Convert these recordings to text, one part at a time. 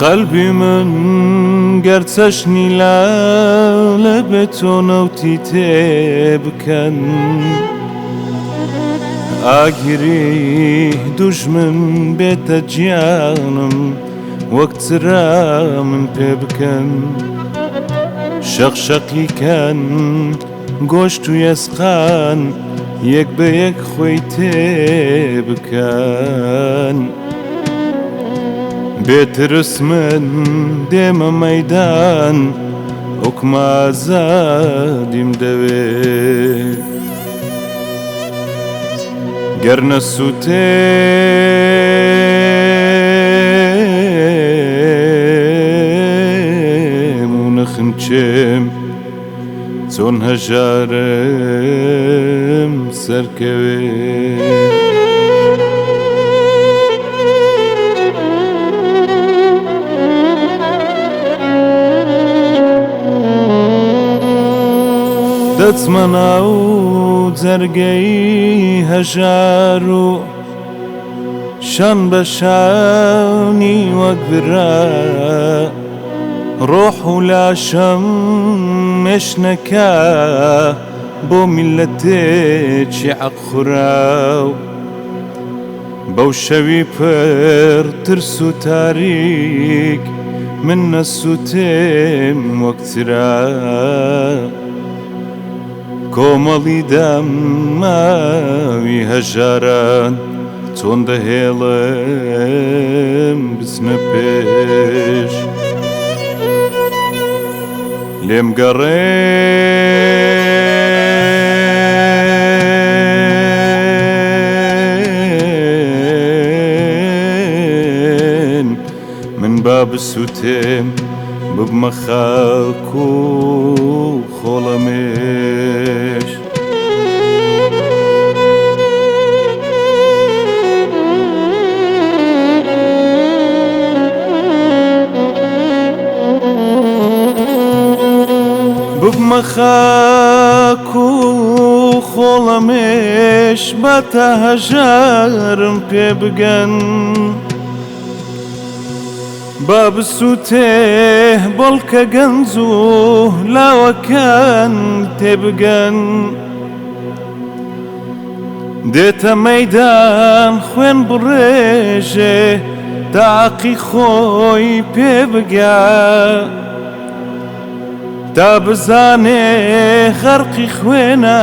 قەلبی من گەر چەشنی لالە بێ تۆ نەوتی تێ بکەن ئاگری دوژمن بێتە گیانم وەک چرا من پێ بکەن شەق شەقی کەن گۆشت و یەسقان یەک بە یەک خۆی تێ بکەن. بێ ترس من دێمە مەیدان حوکم ئازادیم دەوێ گەر نەسووتێم و نەخنچێم چۆن هەژارم سەرکەوێ. دەچمە ناو جەرگەی هەژار و شان بە شانی وەک برا ڕۆح و لاشەم مێشنەکە بۆ میللەتێکی عەق خوراو بەو شەوی پر ترس و تاریک من نەسوتێم وەک چرا کۆمەڵی داماوی هەژاران چۆن دەهێڵم بچنە پێش لێم گەڕێن من با بسووتێم ببمە خاک و خۆڵەمێش. ببمە خاک و خۆڵەمێش با تا هەژارم پێ بگەن. با بسووتێ بەڵکە گەنج و لاوەکان تێبگەن. دێتە مەیدان خوێن بڕێژێ تا عەقی خۆی پێ بگا. تا بزانێ غەرقی خوێنە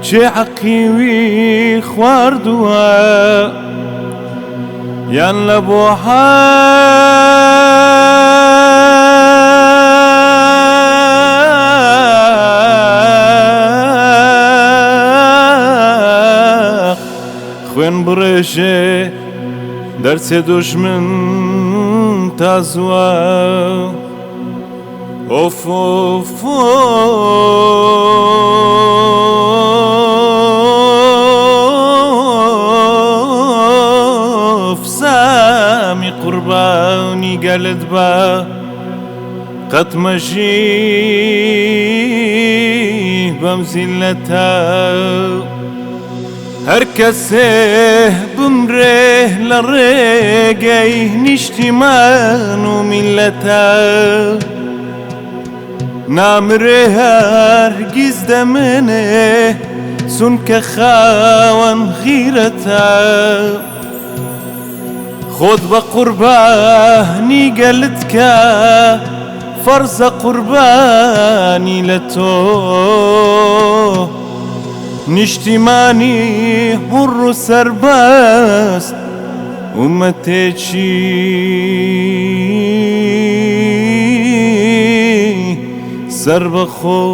کێ عەقی وی خواردووە. یان لە بۆ حەق خوێن بڕێژێ دەرچێ دوژمن تا زووە ئۆف ئۆف ئۆف سامی قوربانی گەلت بە قەت مەژی بەم زیلەتە هەر کەسێ بمرێ لە ڕێگەی نیشتیمان و میللەتە نامرێ هەرگیز دەمێنێ چونکە خاوەن غیرەتە خۆت بە قوربانی گەلت کە فەرزە قوربانی لە تۆ نیشتیمانی حوڕ و سەربەست ئومەتێکی سەربەخۆ.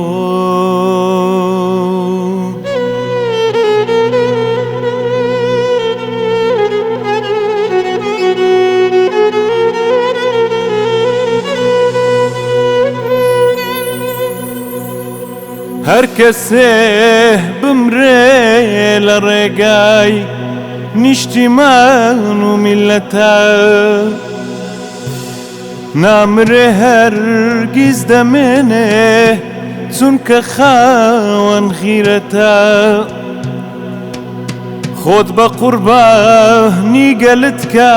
هەر کەسێ بمرێ لە ڕێگای نیشتیمان و میللەتە نامرێ هەرگیز دەمێنێ چونکە خاوەن غیرەتە خۆت بە قوربانی گەلت کە.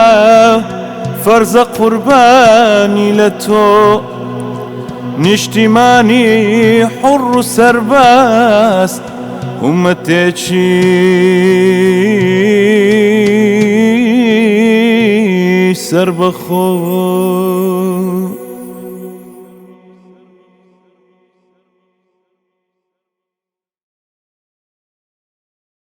فەرزە قوربانی لە تۆ نیشتیمانی حوڕ و سەربەست ئوممەتێکی سەربەخۆ.